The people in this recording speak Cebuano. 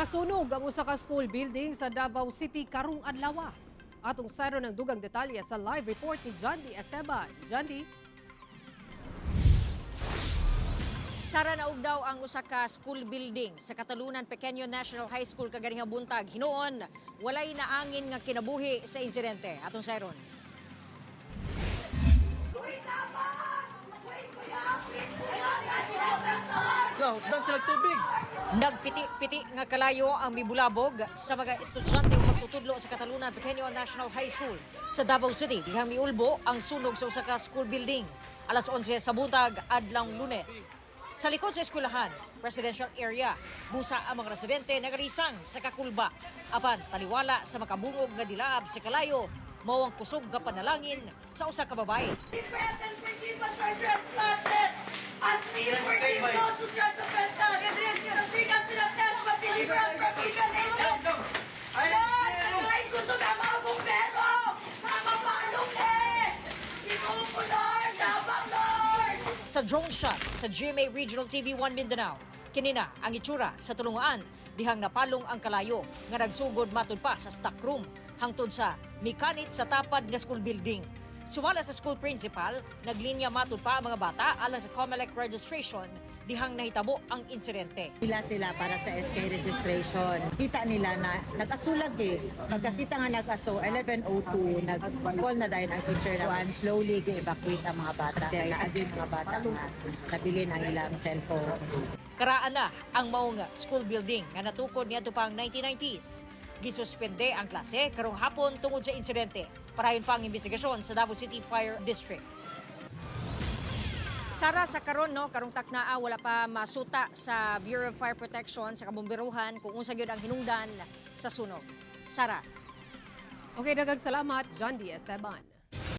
Nasunog ang usa ka school building sa Davao City karong adlaw. Atong sayron ang dugang detalye sa live report ni John D. Esteban. John D. Sara, naug daw ang usa ka school building sa Catalunan Pequeño National High School kaganinga buntag. Hinuon, walay naangin nga kinabuhi sa insidente. Atong sayron. Dan sila tubig. Nagpiti-piti nga kalayo ang mibulabog sa mga estudyante ug magtutudlo sa Catalunan Pequeño National High School sa Davao City. Dihang miulbo ang sunog sa usa ka school building alas 11 sa buntag adlawng Lunes. Sa likod sa eskwelahan, residential area, busa ang mga residente nagarisang sa kakulba. Apan taliwala sa makabungog nga dilaab sa kalayo, mao ang kusog nga panalangin sa usa ka babae. Present forgive us our trespasses, as we forgive those who trespass us. Don't bring us to the test, but deliver us from evil. Amen. Lord, ay gusto na mga bumbero, mga palong eh. Imo po, Lord, tabang, Lord. Sa drone shot sa GMA Regional TV 1 Mindanao, kinina ang itsura sa tulungan dihang napalong ang kalayo nga nagsugod matud pa sa stock room hangtod sa mikanit sa tapad nga school building. Sumala sa school principal, naglinya matud pa ang mga bata alang sa COMELEC registration dihang nahitabo ang insidente. Pila sila para sa SK registration. Kita nila na nag-asulag eh. Pagkakita nga nag-aso, 11:02, nag-call na dahil ang teacher na one, slowly evacuate ang mga bata. Kaya naa yung mga bata nga nabili ang ilang cellphone. Karaan na ang maong school building nga natukod niadto pang 1990s. Gisuspende ang klase karong hapon tungod sa insidente. Parayon pa ang investigasyon sa Davao City Fire District. Sara, sa karon, no, karong taknaa, wala pa masuta sa Bureau of Fire Protection sa kabomberuhan kung unsa gyud ang hinungdan sa sunog. Sara. Okay, daghang salamat, John D. Esteban.